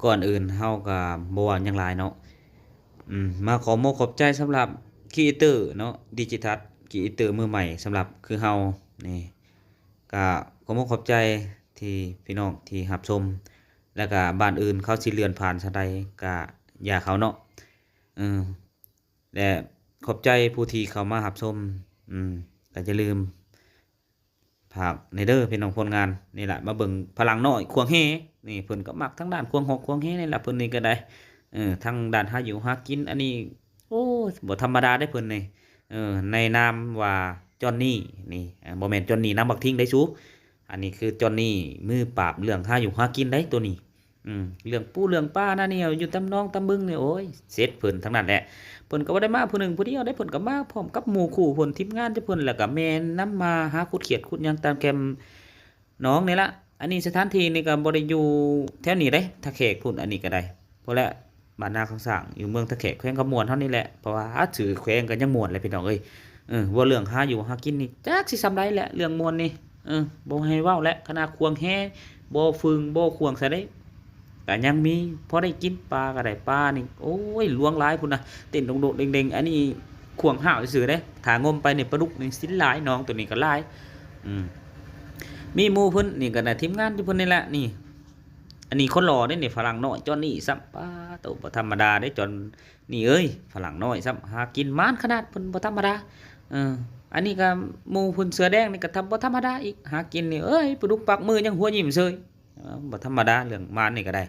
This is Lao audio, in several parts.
ກ່ອນອື່ນເຮົາກໍບໍ່ເວົ້າຫຍັງຫຼາຍເນາະ ອືມ ມາຂໍມົກຂອບໃຈສຳລັບຄຣີເອເຕີເນາະ ດິຈິທັສ ຄຣີເອເຕີມືໃໝ່ ສຳລັບຄືເຮົານີ້ ກໍຂໍມົກຂອບໃຈທີ່ພີ່ນ້ອງທີ່ຮັບຊົມ ແລ້ວກໍບ້ານອື່ນເຂົາຊິເລື່ອນຜ່ານຊະໃດກໍຢ່າເຂົາເນາະ ເອີ ແລະ ຂອບໃຈຜູ້ທີ່ເຂົ້າມາຮັບຊົມ ອືມ ກໍຢ່າລືມ ຝາກແດ່ເດີພີ່ນ້ອງ ຜົນງານນີ້ລະ ມາເບິ່ງພະລັງນ້ອຍຂວາງແຫ ນີ້ເພິ່ນກໍມັກທາງດ້ານຂວາງຫອກຂວາງແຫນີ້ລະ ເພິ່ນນີ້ກໍໄດ້ ເອີ ທາງດ້ານຫາຢູ່ຫາກິນ ອັນນີ້ ໂອ້ ບໍ່ທຳມະດາເດ້ເພິ່ນນີ້ ເອີ ໃນນາມວ່າຈອນນີ້ນີ້ ເອີ ບໍ່ແມ່ນຈອນນີ້ນາມບັກທິງໄດ໋ສູ ອັນນີ້ຄືຈອນນີ້ມືປາບເລື່ອງຫາຢູ່ຫາກິນໄດ໋ໂຕນີ້ ອືມ ເລື່ອງປູເລື່ອງປານະນີ້ ຢູ່ຕາມໜອງຕາມບຶງນີ້ ໂອ້ຍ ເສັດເພິ່ນທັງນັ້ນແຫຼະ ເພິ່ນກໍບໍ່ໄດ້ມາຜູ້ໜຶ່ງຜູ້ດຽວເດ້ ເພິ່ນກໍມາພ້ອມກັບໝູ່ຄູ່ເພິ່ນ ທີມງານຂອງເພິ່ນ ແລ້ວກໍແມ່ນນຳມາຫາຂຸດຂຽດຂຸດຫຍັງຕາມແຄມໜອງນີ້ລະ ອັນນີ້ສະຖານທີ່ນີ້ກໍບໍ່ໄດ້ຢູ່ແຖວນີ້ເດ້ ທ່າແຂກພຸ້ນ ອັນນີ້ກໍໄດ້ ພຸ້ນແຫຼະ ບ້ານນາຄຳສ້າງ ຢູ່ເມືອງທ່າແຂກ ແຂວງຄຳມ່ວນເຮົານີ້ແຫຼະ ເພາະວ່າ ອາ ຊື່ແຂວງກໍຍັງມ່ວນແຫຼະພີ່ນ້ອງເອີຍ ເອີ ເວົ້າເລື່ອງຫາຢູ່ຫາກິນນີ້ ຈັກຊິຊ່ຳໃດແຫຼະ ເລື່ອງມ່ວນນີ້ ເອີ ບໍ່ໃຫ້ເວົ້າແຫຼະ ຂະໜາດຂວາງແຫ ບໍ່ຟຶງບໍ່ຂວາງໃສ່ໄດ້ ກະຍັງມີພໍໄດ້ກິນ ປາກະໄດ້ ປານີ້ ໂອ້ຍ ຫຼວງຫຼາຍພຸ້ນນະ ເຕັ້ນໂດດໆເດັ່ງໆ ອັນນີ້ຂວາງຫ້າວຊື່ໆເດ້ ຖ້າງົມໄປນີ້ປາດຸກນີ້ຊິນຫຼາຍ ໜອງໂຕນີ້ກະຫຼາຍ ອືມ ມີໝູ່ເພິ່ນ ນີ້ກະໄດ້ທີມງານຢູ່ເພິ່ນນີ້ແຫຼະ ນີ້ ອັນນີ້ຄົນຫຼໍ່ເດ້ນີ້ ຝຣັ່ງນ້ອຍຈອນນີ້ຊ້ຳ ປາໂຕ ບໍ່ທຳມະດາເດ້ ຈອນນີ້ເອີຍ ຝຣັ່ງນ້ອຍຊ້ຳ ຫາກິນໝານຂະໜາດ ເພິ່ນບໍ່ທຳມະດາ ເອີ ອັນນີ້ກະໝູ່ເພິ່ນເສືອແດງນີ້ກະທຳ ບໍ່ທຳມະດາອີກ ຫາກິນນີ້ ເອີຍ ປາດຸກປາກມືຍັງຫົວຍິ້ມເຊີຍ ເອີ ບໍ່ທຳມະດາ ເລື່ອງໝານນີ້ກໍໄດ້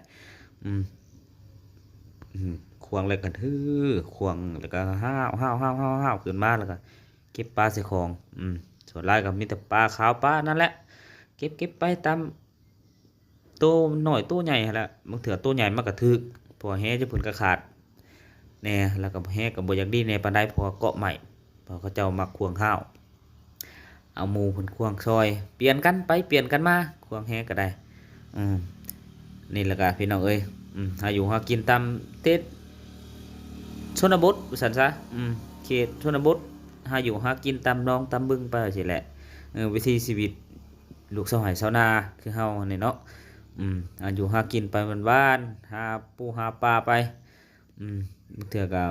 ອືມ ອືມ ຂວາງແລ້ວກໍຖື ຂວາງແລ້ວກໍຫ້າວໆໆໆຂຶ້ນມາ ແລ້ວກໍເກັບປາໃສ່ຂອງ ອືມ ສ່ວນຫຼາຍກໍມີແຕ່ປາຂາວປານັ້ນແຫຼະ ເກັບໆໄປຕາມ ໂຕນ້ອຍໂຕໃຫຍ່ຫັ້ນແຫຼະ ບາງເທື່ອໂຕໃຫຍ່ມັນກໍຖືກ ເພາະວ່າແຫເພິ່ນກໍຂາດແດ່ ແລ້ວກໍແຫກໍບໍ່ຢາກດີແດ່ປານໃດ ເພາະວ່າເກາະໄມ້ ເພາະເຂົາເຈົ້າມັກຂວາງຫ້າວ ເອົາໝູ່ເພິ່ນຂວາງຊ່ອຍ ປ່ຽນກັນໄປປ່ຽນກັນມາ ຂວາງແຫກໍໄດ້ ອືມ ນີ້ແຫຼະກະພີ່ນ້ອງເອີຍ ອືມ ຫາຢູ່ຫາກິນຕາມເຂດຊົນນະບົດວ່າຊັ້ນຊະ ອືມ ເຂດຊົນນະບົດ ຫາຢູ່ຫາກິນຕາມໜອງຕາມບຶງໄປຊີ້ແຫຼະ ເອີ ວິຖີຊີວິດ ລູກຊາວໄຮ່ຊາວນາຄືເຮົານີ້ເນາະ ອືມ ຫາຢູ່ຫາກິນໄປຫວານໆ ຫາປູຫາປາໄປ ອືມ ບາງເທື່ອກໍ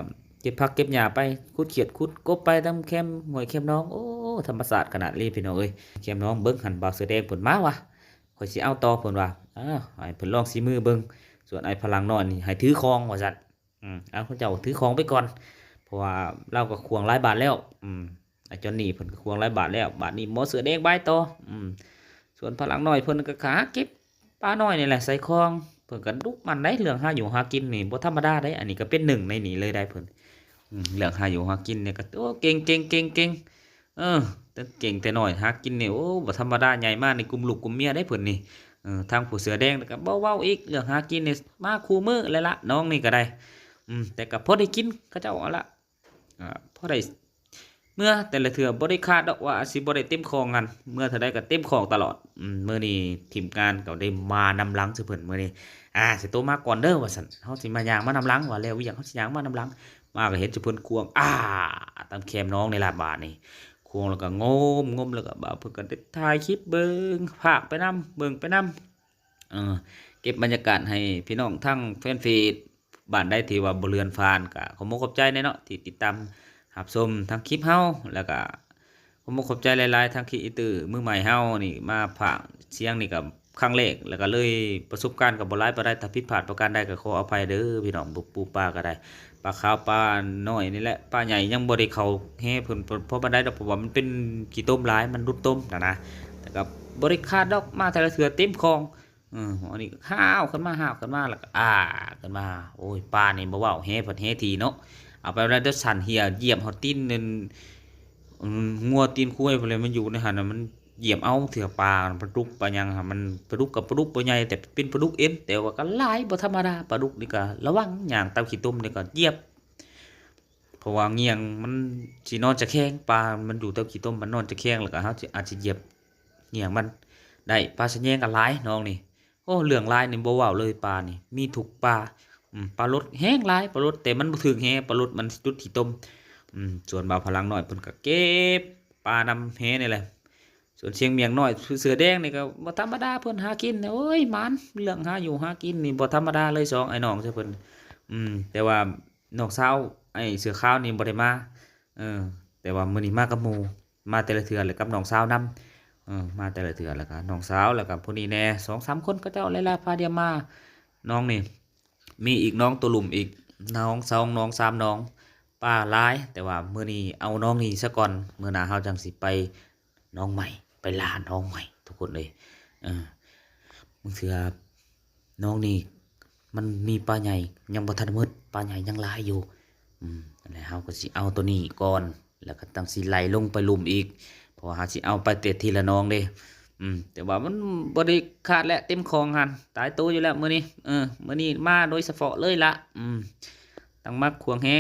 ເກັບຜັກເກັບຫຍ້າໄປ ຂຸດຂຽດຂຸດກົບໄປຕາມແຄມຫ້ວຍແຄມໜອງ ໂອ້ ທຳມະຊາດຂະໜາດນີ້ພີ່ນ້ອງເອີຍ ແຄມໜອງ ເບິ່ງຫັ້ນ ບ່າວເສືອແດງເພິ່ນມາວ່າ ຂ້ອຍຊິເອົາຕໍ່ເພິ່ນວ່າ ອ້າວ ໃຫ້ເພິ່ນລອງສີມືເບິ່ງ ສ່ວນອ້າຍຝຣັ່ງນ້ອຍນີ້ໃຫ້ຖືຂອງວ່າຊັ້ນ ອືມ ເອົາ ເຈົ້າຖືຂອງໄປກ່ອນ ເພາະວ່າລາວກໍຂວາງຫຼາຍບາດແລ້ວ ອືມ ອາຈອນນີ້ເພິ່ນກໍຂວາງຫຼາຍບາດແລ້ວ ບາດນີ້ໝໍເສືອແດງບາຍຕໍ່ ອືມ ສ່ວນຝຣັ່ງນ້ອຍເພິ່ນກໍຫາເກັບປານ້ອຍນີ້ແຫຼະໃສ່ຂອງ ເພິ່ນກໍດຸໝັ່ນໄດ໋ ເລື່ອງຫາຢູ່ຫາກິນນີ້ບໍ່ທຳມະດາໄດ໋ ອັນນີ້ກໍເປັນໜຶ່ງໃນນີ້ເລີຍໄດ໋ເພິ່ນ ອືມ ເລື່ອງຫາຢູ່ຫາກິນນີ້ກໍ ໂອ້ ເກັ່ງໆໆໆ ເອີ ແຕ່ເກັ່ງແຕ່ນ້ອຍ ຫາກິນນີ້ ໂອ້ ບໍ່ທຳມະດາ ໃຫຍ່ມານີ້ກຸມລູກກຸມເມຍໄດ໋ເພິ່ນນີ້ ເອີ ທາງຜູ້ເສືອແດງກໍບໍ່ເວົ້າອີກ ເລື່ອງຫາກິນນີ້ມາຄູ່ມື້ແລ້ວລະ ນ້ອງນີ້ກໍໄດ້ ອືມ ແຕ່ກໍພໍໄດ້ກິນເຂົາເຈົ້າຫັ້ນລະ ອ່າ ພໍໄດ້ເມືອແຕ່ລະເທື່ອ ບໍ່ໄດ້ຄາດດອກວ່າຊິບໍ່ໄດ້ເຕັມຂອງຫັ້ນ ເມືອເທື່ອໃດກໍເຕັມຂອງຕະຫຼອດ ອືມ ມື້ນີ້ທີມງານກໍໄດ້ມານຳຫຼັງຊື່ເພິ່ນ ມື້ນີ້ ອ່າ ຊິໂຕມາກ່ອນເດີວ່າຊັ້ນ ເຮົາຊິມາຍ່າງມານຳຫຼັງ ວ່າແລ້ວວຽກເຮົາຊິຍ່າງມານຳຫຼັງ ມາກໍເຫັນຊື່ເພິ່ນຂວາງ ອ່າ ຕາມແຄມໜອງນີ້ລະບາດນີ້ ຂວາງແລ້ວກໍງົມ ງົມແລ້ວກໍບ່າວເພິ່ນກໍໄດ້ຖ່າຍຄລິບເບິ່ງ ພາກໄປນຳ ເບິ່ງໄປນຳ ເອີ ເກັບບັນຍາກາດໃຫ້ພີ່ນ້ອງທາງແຟນເພຈ ບ້ານໃດທີ່ວ່າບໍ່ເລື່ອນຜ່ານ ກໍຂໍມົກຂອບໃຈແດ່ເນາະ ທີ່ຕິດຕາມຮັບຊົມທາງຄລິບເຮົາ ແລ້ວກໍຂໍມົກຂອບໃຈຫຼາຍໆ ທາງຄຣີເອເຕີມືໃໝ່ເຮົານີ້ ມາພາກສຽງນີ້ກໍຄັ້ງແລກ ແລ້ວກໍເລີຍປະສົບການກໍບໍ່ຫຼາຍປານໃດ ຖ້າຜິດພາດປະການໃດກໍຂໍອະໄພເດີພີ່ນ້ອງ ບໍ່ປູປາກໍໄດ້ ປາຂາວປານ້ອຍນີ້ແຫຼະ ປາໃຫຍ່ຍັງບໍ່ໄດ້ເຂົ້າແຫເພິ່ນພໍປານໃດດອກ ເພາະວ່າມັນເປັນຂີ້ຕົມຫຼາຍ ມັນຫຼຸດຕົມຫັ້ນນະ ແຕ່ກໍບໍ່ໄດ້ຄາດດອກ ມາແຕ່ລະເທື່ອເຕັມຂອງ ເອີ ອັນນີ້ກໍຫ້າວຂຶ້ນມາ ຫ້າວຂຶ້ນມາ ແລ້ວກໍ ອ່າ ຂຶ້ນມາ ໂອ້ຍ ປານີ້ບໍ່ເວົ້າ ແຫພັດແຫຖີ່ເນາະ ເອົາໄປແລ້ວດຽວສັນເຫື່ອຢຽບເອົາຕີນນັ້ນ ອືມ ງົວຕີນຄວາຍພຸ້ນແຫຼະ ມັນຢູ່ໃນຫັ້ນນະ ມັນຢຽບເອົາເທື່ອ ປາ ປາດຸກປາຫຍັງຫັ້ນ ມັນ ປາດຸກກໍປາດຸກບໍ່ໃຫຍ່ ແຕ່ເປັນປາດຸກເອັນ ແຕ່ວ່າກໍຫຼາຍ ບໍ່ທຳມະດາ ປາດຸກນີ້ກໍລະວັງ ຍ່າງຕາມຂີ້ຕົມນີ້ກໍຢຽບ ເພາະວ່າງ່ຽງມັນຊິນອນຕະແຄງ ປາມັນຢູ່ແຖວຂີ້ຕົມ ມັນນອນຕະແຄງ ແລ້ວກໍເຮົາຊິ ອາດຊິຢຽບງ່ຽງມັນໄດ້. ປາສະແຍງກໍຫຼາຍໜອງນີ້ ໂອ້ ເລື່ອງຫຼາຍນີ້ບໍ່ເວົ້າເລີຍ ປານີ້ມີທຸກປາ ອືມ ປາລົດແຮງຫຼາຍ ປາລົດ ແຕ່ມັນບໍ່ຖືກແຫ ປາລົດມັນຈຸດຂີ້ຕົມ ອືມ ສ່ວນບ່າວພະລັງນ້ອຍເພິ່ນກໍເກັບປານຳແຫນີ້ແຫຼະ. ສວນຊຽງມຽງນ້ອຍ ເສືອແດງນີ້ກໍບໍ່ທຳມະດາ ເພິ່ນຫາກິນ ໂອ້ຍ ໝານ ເລື່ອງຫາຢູ່ຫາກິນນີ້ບໍ່ທຳມະດາເລີຍ ສອງອ້າຍນ້ອງເພິ່ນ. ອືມ ແຕ່ວ່ານ້ອງສາວ ໄອ້ເສືອຂາວນີ້ບໍ່ໄດ້ມາ ເອີ ແຕ່ວ່າມື້ນີ້ມາກັບໝູ່ ມາແຕ່ລະເທື່ອແລ້ວກັບນ້ອງສາວນຳ ເອີ ມາແຕ່ລະເທື່ອ ແລ້ວກໍນ້ອງສາວ ແລ້ວກໍຜູ້ນີ້ແດ່ ສອງສາມຄົນ ເຂົາເຈົ້າຫຼາຍໆ ພາດຽມມາ. ນ້ອງນີ້ ມີອີກນ້ອງໂຕລຸ່ມອີກ ນ້ອງສອງນ້ອງສາມນ້ອງ ປາຫຼາຍ ແຕ່ວ່າມື້ນີ້ເອົານ້ອງນີ້ຊະກ່ອນ ມື້ໜ້າເຮົາຈັ່ງຊິໄປໜອງໃໝ່ ໄປລ່າໜອງໃໝ່ ທຸກຄົນເອີຍ. ເອີ ບາງເທື່ອນ້ອງນີ້ມັນມີປາໃຫຍ່ຍັງບໍ່ທັນໝົດ ປາໃຫຍ່ຍັງຫຼາຍຢູ່. ອືມ ແລ້ວເຮົາກໍຊິເອົາໂຕນີ້ກ່ອນ ແລ້ວກໍຈັ່ງຊິໄລ່ລົງໄປລຸ່ມອີກ ເພາະວ່າເຮົາຊິເອົາໄປແຕ່ທີລະໜອງເດ້. ອືມ ແຕ່ວ່າມັນບໍ່ໄດ້ຂາດແຫຼະ ເຕັມຂອງຫັ້ນ ຕາຍໂຕຢູ່ແລ້ວມື້ນີ້. ເອີ ມື້ນີ້ມາໂດຍສະເພາະເລີຍລະ ອືມ ຕັ້ງມາຂວາງແຮ່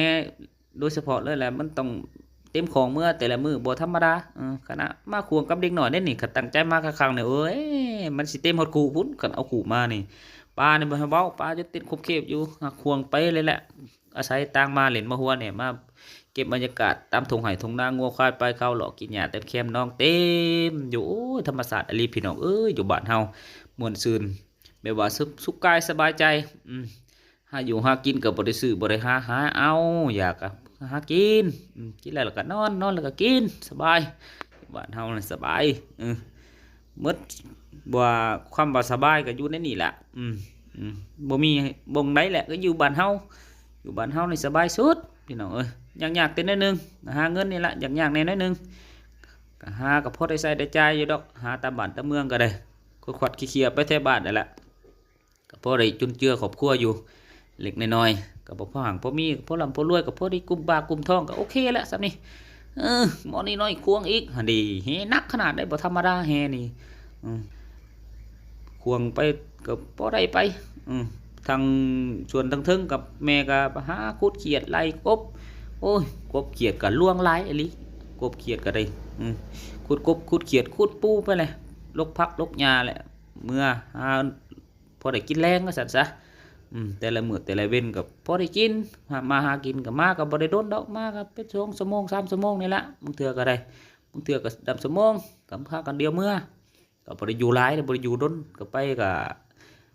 ໂດຍສະເພາະເລີຍແຫຼະ ມັນຕ້ອງເຕັມຂອງເມືອແຕ່ລະມື້ ບໍ່ທຳມະດາ. ເອີ ຂະໜາດມາຂວາງກັບເດັກນ້ອຍເດ້ນີ້ ຄັນຕັ້ງໃຈມາຄັກໆນີ້ ໂອ້ຍ ມັນຊິເຕັມຮອດຄຸພຸ້ນ ຄັນເອົາຄຸມານີ້. ປານີ້ບໍ່ໃຫ້ເວົ້າ ປາຈົນເຕັ້ນຄົບເຂບຢູ່ ຫາກຂວາງໄປເລີຍແຫຼະ. ອາໄສຕ່າງມາຫຼິ້ນມາຫົວແດ່ມາເກັບບັນຍາກາດຕາມທົ່ງໄຮ່ທົ່ງນາ ງົວຄວາຍໄປເຂົ້າເລາະກິນຫຍ້າແຕ່ແຄມໜອງເຕັມຢູ່. ໂອ້ຍ ທຳມະຊາດອີ່ຫຼີພີ່ນ້ອງເອີຍ ຢູ່ບ້ານເຮົາມ່ວນຊື່ນ ແບບວ່າສຸກ ສຸກກາຍສະບາຍໃຈ. ອືມ ຫາຢູ່ຫາກິນກໍບໍ່ໄດ້ຊື້ບໍ່ໄດ້ຫາ ຫາເອົາ ຢາກກໍຫາກິນ. ອືມ ກິນແລ້ວ ແລ້ວກໍນອນ ນອນແລ້ວກໍກິນ ສະບາຍ. ບ້ານເຮົານັ້ນສະບາຍ ເອີ ໝົດ ວ່າຄວາມວ່າສະບາຍກໍຢູ່ໃນນີ້ແຫຼະ. ອືມ ອືມ ບໍ່ມີບ່ອນໃດແຫຼະ ກໍຢູ່ບ້ານເຮົາ ຢູ່ບ້ານເຮົານີ້ສະບາຍສຸດພີ່ນ້ອງເອີຍ. ຍາກໆແຕ່ໜ້ອຍໜຶ່ງ ຫາເງິນນີ້ລະ ຍາກໆແດ່ໜ້ອຍໜຶ່ງ ກໍຫາກໍພໍໄດ້ໃຊ້ໄດ້ຈ່າຍຢູ່ດອກ ຫາຕາມບ້ານຕາມເມືອງກໍໄດ້ ຂວັດໆເຄຍໆໄປແຖວບ້ານນັ້ນແຫຼະ ກໍພໍໄດ້ຈຸນເຈືອຄອບຄົວຢູ່ເລັກນ້ອຍໆ ກໍບໍ່ພໍຮັ່ງພໍມີ ພໍລ່ຳພໍລວຍ ກໍພໍໄດ້ກຸ້ມປາກກຸ້ມທ້ອງ ກໍໂອເຄແຫຼະສ່ຳນີ້. ເອີ ໝໍ້ນີ້ນ້ອຍຂວາງອີກຫັ້ນເດ ແຮ່ໜັກຂະໜາດໃດ ບໍ່ທຳມະດາແຮ່ນີ້. ອືມ ຂວາງໄປກໍພໍໄດ້ໄປ. ອືມ ທາງສວນທາງເທິງກັບແມ່ກໍຫາຂຸດຂຽດໄລ່ກົບ ໂອ້ຍ ກົບຂຽດກໍລວງຫຼາຍອີ່ຫຼີ ກົບຂຽດກໍໄດ້. ອືມ ຂຸດກົບຂຸດຂຽດຂຸດປູໄປແຫຼະ ລົກຜັກລົກຫຍ້າແຫຼະ ເມືອຫາ ພໍໄດ້ກິນແລງວ່າຊັ້ນຊະ. ອືມ ແຕ່ລະມື້ແຕ່ລະເວັນກໍພໍໄດ້ກິນ ມາຫາກິນກໍມາກໍບໍ່ໄດ້ດົນດອກ ມາກໍເປັນສອງຊົ່ວໂມງສາມຊົ່ວໂມງນີ້ລະ ບາງເທື່ອກໍໄດ້ ບາງເທື່ອກໍດຳຊົ່ວໂມງ ກໍພາກັນດຽວເມືອ ກໍບໍ່ໄດ້ຢູ່ຫຼາຍ ບໍ່ໄດ້ຢູ່ດົນ ກໍໄປກໍ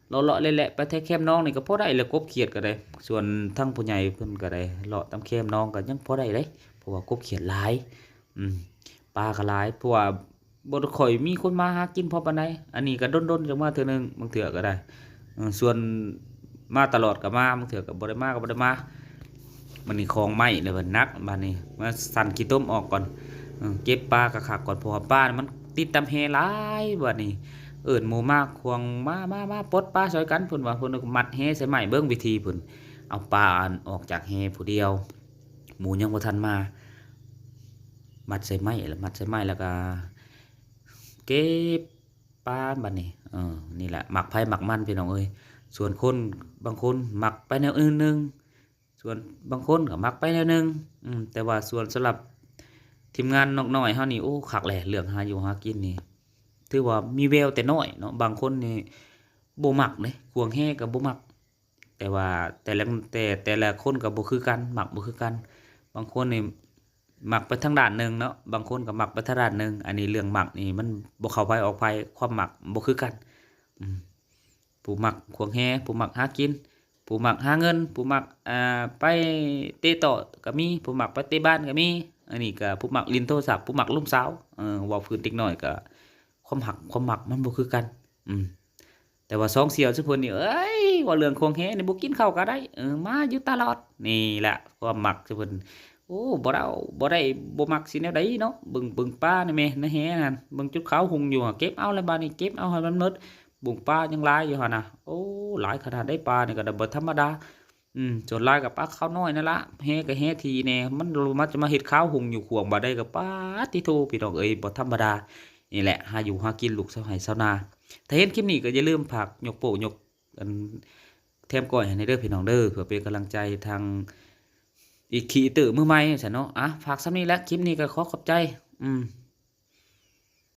ເລາະໆແຫຼະໆ ໄປແຖວແຄມໜອງນີ້ກໍພໍໄດ້ແຫຼະ ກົບຂຽດກໍໄດ້. ສ່ວນທາງຜູ້ໃຫຍ່ເພິ່ນກໍໄດ້ເລາະຕາມແຄມໜອງກໍຍັງພໍໄດ້ເດ້ ເພາະວ່າກົບຂຽດຫຼາຍ. ອືມ ປາກໍຫຼາຍ ເພາະວ່າ ບໍ່ຄ່ອຍມີຄົນມາຫາກິນພໍປານໃດ ອັນນີ້ກໍດົນໆຈັ່ງມາເທື່ອໜຶ່ງ ບາງເທື່ອກໍໄດ້. ເອີ ສ່ວນມາຕະຫຼອດກໍມາ ບາງເທື່ອກໍບໍ່ໄດ້ມາກໍບໍ່ໄດ້ມາ. ບັດນີ້ຂອງໄມ້ແລ້ວບັດໜັກ ບັດນີ້ມາສັ່ນຂີ້ຕົມອອກກ່ອນ ເອີ ເກັບປາຄັກໆກ່ອນ ເພາະວ່າປາມັນຕິດຕາມແຮ່ຫຼາຍ. ບັດນີ້ເອີ້ນໝູ່ມາຂວາງ ມາ ມາ ມາປົດປາຊ່ອຍກັນ ເພິ່ນວ່າ ເພິ່ນກໍມັດແຮ່ໃສ່ໄມ້ ເບິ່ງວິທີເພິ່ນ ເອົາປາອັນອອກຈາກແຮ່ຜູ້ດຽວ ໝູ່ຍັງບໍ່ທັນມາ ມັດໃສ່ໄມ້ ແລ້ວມັດໃສ່ໄມ້ ແລ້ວກໍເກັບປາ. ບັດນີ້ ເອີ ນີ້ແຫຼະ ໝາກໃຜໝາກມັນພີ່ນ້ອງເອີຍ. ສ່ວນຄົນບາງຄົນມັກໄປແນວອື່ນໜຶ່ງ ສ່ວນບາງຄົນກໍມັກໄປແນວໜຶ່ງ. ອືມ ແຕ່ວ່າສ່ວນສຳລັບທີມງານນອກນ້ອຍເຮົານີ້ ໂອ້ ຄັກແຫຼະ ເລື່ອງຫາຢູ່ຫາກິນນີ້ ຖືວ່າມີແວວແຕ່ນ້ອຍເນາະ. ບາງຄົນນີ້ບໍ່ມັກເດ້ ຂວາງແຮ່ກໍບໍ່ມັກ ແຕ່ວ່າແຕ່ລະ ແຕ່ ແຕ່ລະຄົນກໍບໍ່ຄືກັນ ມັກບໍ່ຄືກັນ. ບາງຄົນນີ້ມັກໄປທາງດ້ານໜຶ່ງເນາະ ບາງຄົນກໍມັກໄປທາງດ້ານໜຶ່ງ. ອັນນີ້ເລື່ອງມັກນີ້ມັນບໍ່ເຂົ້າໃຜອອກໃຜ ຄວາມມັກບໍ່ຄືກັນ. ອືມ ຜູ້ມັກຂວາງແຮ່ ຜູ້ມັກຫາກິນ ຜູ້ມັກຫາເງິນ ຜູ້ມັກ ອ່າ ໄປເຕະໂຕະກໍມີ ຜູ້ມັກໄປເຕະບານກໍມີ. ອັນນີ້ກໍຜູ້ມັກຫຼິ້ນໂທລະສັບ ຜູ້ມັກລົມສາວ ເອີ ເວົ້າພື້ນເດັກນ້ອຍກໍ ຄວາມຮັກຄວາມມັກມັນບໍ່ຄືກັນ. ອືມ ແຕ່ວ່າສອງສ່ຽວຊຸເພິ່ນນີ້ ເອີຍ ເວົ້າເລື່ອງຂວາງແຮ່ນີ້ບໍ່ກິນເຂົ້າກໍໄດ້ ເອີ ມາຢູ່ຕະຫຼອດ. ນີ້ແຫຼະຄວາມມັກຊຸເພິ່ນ ໂອ້ ບໍ່ໄດ້ ບໍ່ໄດ້ ບໍ່ມັກຊິແນວໃດເນາະ. ເບິ່ງ ເບິ່ງປານີ້ແມ່ ໃນແຮ່ຫັ້ນ ເບິ່ງຈຸດຂາວຮຸ່ງຢູ່ ເກັບເອົາແລ້ວບາດນີ້ ເກັບເອົາໃຫ້ມັນໝົດ. ເບິ່ງປາຍັງຫຼາຍຢູ່ຫັ້ນນະ ໂອ້ ຫຼາຍຂະໜາດໃດປານີ້ກໍໄດ້ ບໍ່ທຳມະດາ. ອືມ ສ່ວນຫຼາຍກໍປາຂາວນ້ອຍນັ້ນລະ ແຮ່ກໍແຮ່ຖີ່ແດ່ ມັນ ມັນຈະມາເຮັດຂາວຮຸ່ງຢູ່ຂວາງບາດໃດກໍ ປາດຕິໂທ ພີ່ນ້ອງເອີຍ ບໍ່ທຳມະດາ. ນີ້ແຫຼະ ຫາຢູ່ຫາກິນລູກຊາວໄຮ່ຊາວນາ. ຖ້າເຫັນຄລິບນີ້ກໍຢ່າລືມຝາກຍົກໂປ້ຍົກ ອັນ ແຖມກ້ອຍໃຫ້ແດ່ເດີພີ່ນ້ອງເດີ ເພື່ອເປັນກຳລັງໃຈທາງອີກຄຣີເອເຕີມືໃໝ່ຊັ້ນເນາະ. ອ່ະ ຝາກສ່ຳນີ້ແຫຼະ ຄລິບນີ້ກໍຂໍຂອບໃຈ. ອືມ